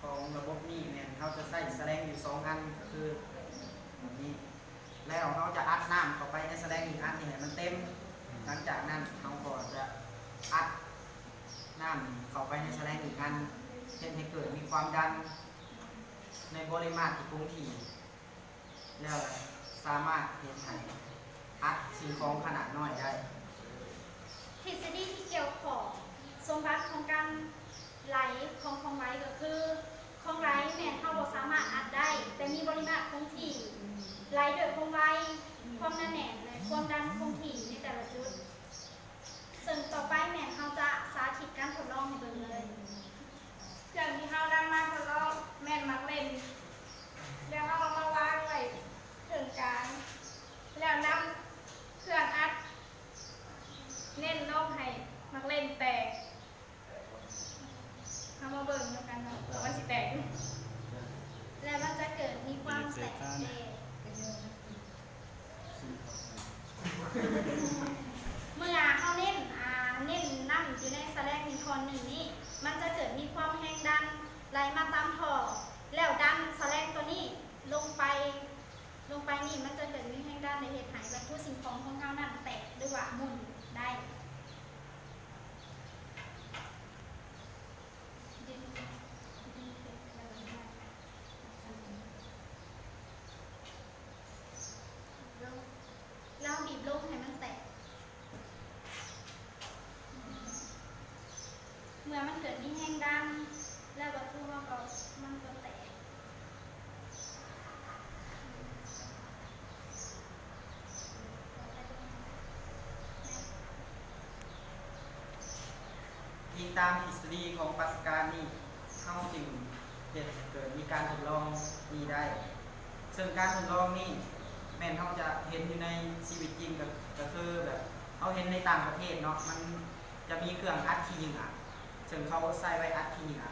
ຂອງລະບົບນີ້ແມ່ນເຮົາຈະໃຊ້ສະແລງຢູ່ສອງອັນ ກໍຄືແບບນີ້ ແລ້ວເຮົາຈະອັດນ້ຳເຂົ້າໄປໃນສະແລງອີກອັນນີ້ໃຫ້ມັນເຕັມ. ຫຼັງຈາກນັ້ນເຮົາກໍຈະອັດນ້ຳເຂົ້າໄປໃນສະແລງອີກອັນ ເຮັດໃຫ້ເກີດມີຄວາມດັນໃນບໍລິມາດທີ່ຄົງທີ່ ແລ້ວລະສາມາດເຮັດໃຫ້ອັດສິ່ງຂອງຂະໜາດນ້ອຍໄດ້. ທິດສະດີທີ່ກ່ຽວຂ້ອງ ສົມບັດຂອງການໄຫຼຂອງຂອງໄວກໍຄື ຂອງໄວແມ່ນເຮົາບໍ່ສາມາດອັດໄດ້ ແຕ່ມີບໍລິມາດຄົງທີ່ ໄຫຼດ້ວຍຄວາມໄວ, ຄວາມໜາແໜ້ນ ແລະ ຄວາມດັນຄົງທີ່ໃນແຕ່ລະຈຸດ. ເຊິ່ງຕໍ່ໄປແມ່ນເຮົາຈະສາທິດການທົດລອງໃຫ້ເບິ່ງເລີຍ. ເຄື່ອງທີ່ເຮົານຳມາທົດລອງແມ່ນໝາກເຫຼັ້ນ ແລ້ວເຮົາເອົາມາວາງໄວ້ເທິງກາງ ແລ້ວນຳເຄື່ອງອັດເນັ້ນລົງໃຫ້ໝາກເຫຼັ້ນແຕກ. ເຮົາມາເບິ່ງນຳກັນເນາະ ເພື່ອມັນຊິແຕກ ແລ້ວມັນຈະເກີດມີຄວາມແຕກແຕກ. ເມື່ອເຮົາເນັ້ນ ອ່າ ເນັ້ນນ້ຳຢູ່ໃນສະແລງນີ້ທ່ອນໜຶ່ງນີ້ ມັນຈະເກີດມີຄວາມແຮງດັນໄຫຼມາຕາມທໍ່ ແລ້ວດັນສະແລງຕົວນີ້ລົງໄປ ລົງໄປນີ້ ມັນຈະເກີດມີແຮງດັນ ແລະ ເຮັດໃຫ້ວັດຖຸສິ່ງຂອງຂອງເຮົານັ້ນແຕກ ຫຼືວ່າໝຸ່ນໄດ້. ລອງບີບລົງໃຫ້ມັນແຕກ. ເມື່ອມັນເກີດມີແຮງດັນ ແລ້ວວັດຖຸເຮົາກໍ ມັນກໍແຕກ. ອີງຕາມທິດສະດີຂອງປາສການນີ້ ເຮົາຈຶ່ງເຮັດໃຫ້ເກີດມີການທົດລອງນີ້ໄດ້. ເຊິ່ງການທົດລອງນີ້ແມ່ນເຮົາຈະເຫັນຢູ່ໃນຊີວິດຈິງ ກໍ ກໍຄືແບບເຮົາເຫັນໃນຕ່າງປະເທດເນາະ ມັນຈະມີເຄື່ອງອັດຂີ້ເຫຍື້ອ ເຊິ່ງເຂົາໃຊ້ໄວ້ອັດຂີ້ເຫຍື້ອ